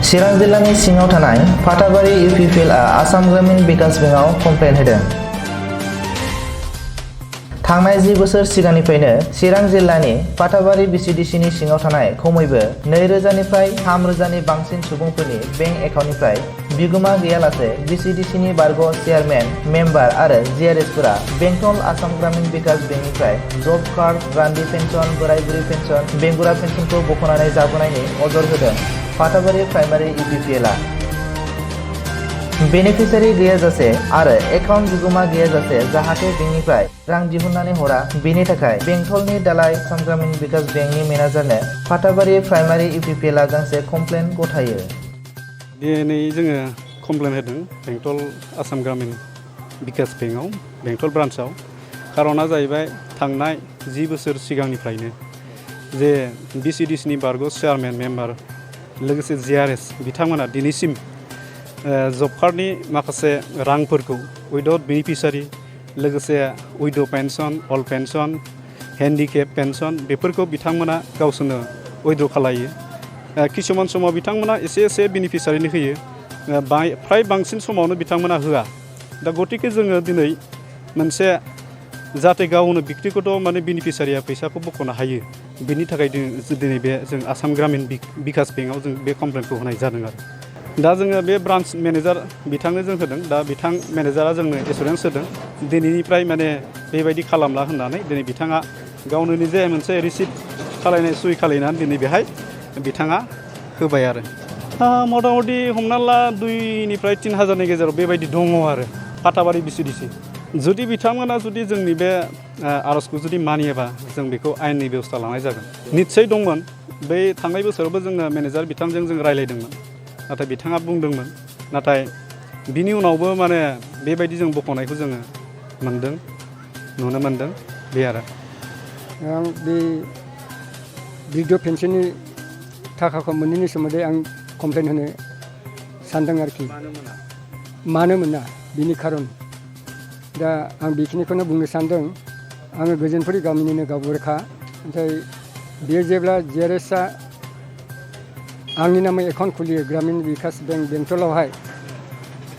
चिरां जिल्लानि सिङाव थानाय फाथाबारि इउपिपिएलआ आसाम ग्रामीण बिकास बेंकआव कमप्लेन होदों। थांनाय 10 बोसोर सिगांनिफ्रायनो चिरां जिल्लानि फाथाबारि बिसिडिसिनि सिङाव थानाय खमैबो 2000 निफ्राय 3000 नि बांसिन सुबुंफोरनि बेंक एकाउन्टनिफ्राय बिगोमा गैयालासे बिसिडिसिनि बारग' चेयारमेन, मेम्बार आरो जिआरएसफोरा बेंटल आसाम ग्रामीण बिकास बेंकनिफ्राय जब कार्ड, रान्दि पेन्सन, बोराय-बुरै पेन्सन, बेंगुरा पेन्सनखौ बख'नानै जाबोनायनि अजर होदों फाथाबारि प्राइमारि इउपिपिएलआ। बेनिफिसियारि गैयाजासे आरो एकाउन्ट बिगोमा गैयाजासे जाहाथे बेंकनिफ्राय रां दिहुननानै हरा, बेनि थाखाय बेंटलनि दालाय आसाम ग्रामीण बिकास बेंकनि मेनेजारनो फाथाबारि प्राइमारि इउपिपिएलआ गांसे कमप्लेन गथायो। दिनै जोङो कमप्लेन होदों बेंटल आसाम ग्रामीण बिकास बेंकआव, बेंटल ब्रान्चआव। खारना जाहैबाय थांनाय 10 बोसोर सिगांनिफ्रायनो जे बिसिडिसिनि बारग' चेयारमेन, मेम्बार लोगोसे जिआरएस बिथांमोना दिनैसिम जब कार्डनि माखासे रांफोरखौ उइदाउट बेनिफिसियारि लोगोसे उइड' पेन्सन, अल पेन्सन, हेन्डिकेप पेन्सन बेफोरखौ बिथांमोना गावसोरनो उइद्र' खालायो। किसुमान समाव बिथांमोना एसे बेनिफिसियारिनो होयो, फ्राय बांसिन समावनो बिथांमोना होआ। दा गतिके जोङो दिनै मोनसे जाहाथे गावनो व्यक्तिगत माने बेनिफिसियारिया फैसाखौ बख'नो हायो, बेनि थाखाय दिनै बे जों आसाम ग्रामीण बिकास बेंकआव जों बे कमप्लेनखौ होनाय जादों आरो। दा जोङो बे ब्रान्च मेनेजार बिथांनो जों होदों। दा बिथां मेनेजारा जोंनो एसुरेन्स होदों दिनैनिफ्राय माने बेबायदि खालामला होननानै। दिनै बिथाङा गावनो निजे मोनसे रिसिप्ट खालायनाय सुइ खालायनानै दिनै बेहाय बिथाङा होबाय आरो। मथा मथि हमना ला 2 निफ्राय 3000 गेजेराव बेबायदि दङ आरो फाथाबारि बिसिडिसि। जुदि बिथांमोना जुदि जोंनि बे आर'जखौ जुदि मानियोबा जों बेखौ आयेननि बेबस्था लानाय जागोन। निस्सय दंमोन, बै थांनाय बोसोरावबो जोङो मेनेजार बिथांजों जों रायज्लायदोंमोन, नाथाय बिथाङा बुंदोंमोन। नाथाय बिनि उनावबो माने बेबायदि जों बख'नायखौ जोङो नुनो मोनदों बे आरो। आं बे बृद्ध पेन्सननि थाखाखौ मोनैनि सोमोन्दै आं कमप्लेन होनो सानदों आरोखि। मानो मोना बिनि खारन। दा आं बेखिनिखौनो बुंनो सानदों। आङो गोजोनपुरि गामिनिनो गावबुराखा। ओमफ्राय बेयो जेब्ला जिआरएसआ आंनि नामै एकाउन्ट खुलियो ग्रामीण बिकास बेंक बेंटलावहाय,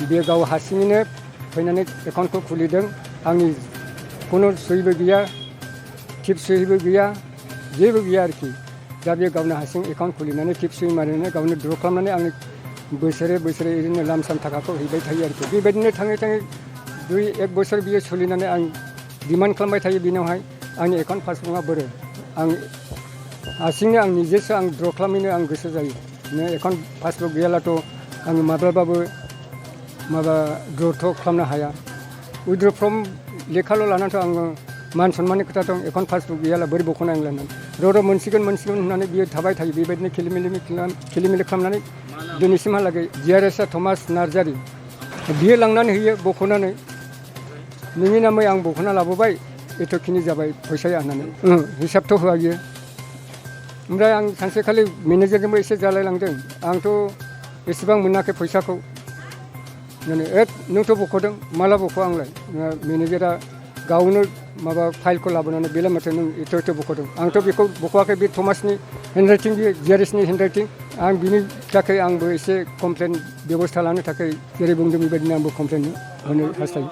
बेयो गाव हारसिङैनो फैनानै एकाउन्टखौ खुलिदों। आंनि खुनु सहिबो गैया, टिप सहिबो गैया, जेबो गैया आरोखि। दा बेयो गावनो हारसिं एकाउन्ट खुलिनानै टिप सहि मारिनानै गावनो द्र' खालामनानै आंनि बोसोरे ओरैनो लामसाम थाखाखौ हैबाय थायो आरोखि। बेबायदिनो थाङै 1 बोसोर बियो सोलिनानै आं डिमान्ड खालामबाय थायो बिनावहाय आंनि एकाउन्ट पासबुकआ बोरो। आं हारसिंनो आं निजेसो आं द्र' खालामनो आं गोसो जायो। एकाउन्ट पासबुक गैयाब्लाथ' आङो माब्लाबाबो द्र'थ' खालामनो हाया। उइद्र' फर्म लेखाल' लानानैथ' आङो मान सन्माननि खोथा दं। एकाउन्ट पासबुक गैयाब्ला बोरै बख'नो आं लानानै र' मोनसिगोन होननानै बियो थाबाय थायो। बेबायदिनो खेलिमेलि खालामनानै दिनैसिमहालागै जिआरएसआ थमास नार्जारि बियो लांनानै होयो बख'नानै। नोंनि नामै आं बख'ना लाबोबाय, एथ'खिनि जाबाय फैसाया होननानै हिसाबथ' होआ बियो। ओमफ्राय आं सानसेखालि मेनेजारजोंबो एसे जालायलांदों। आंथ' एसेबां मोनाखै फैसाखौ। नोंथ' बख'दों, माला बख' आंलाय? मेनेजारा गावनो फाइलखौ लाबोनानै बेलाय माथो नों एथ' बख'दों। आंथ' बेखौ बख'वाखै, बे थमासनि हेन्डराइटिं, बे जिआरएसनि हेन्डराइटिं। आं बिनि थाखाय आंबो एसे कमप्लेन बेबस्था लानो थाखाय जेरै बुंदों बेबायदिनो आंबो कमप्लेन होनो हास्थायो।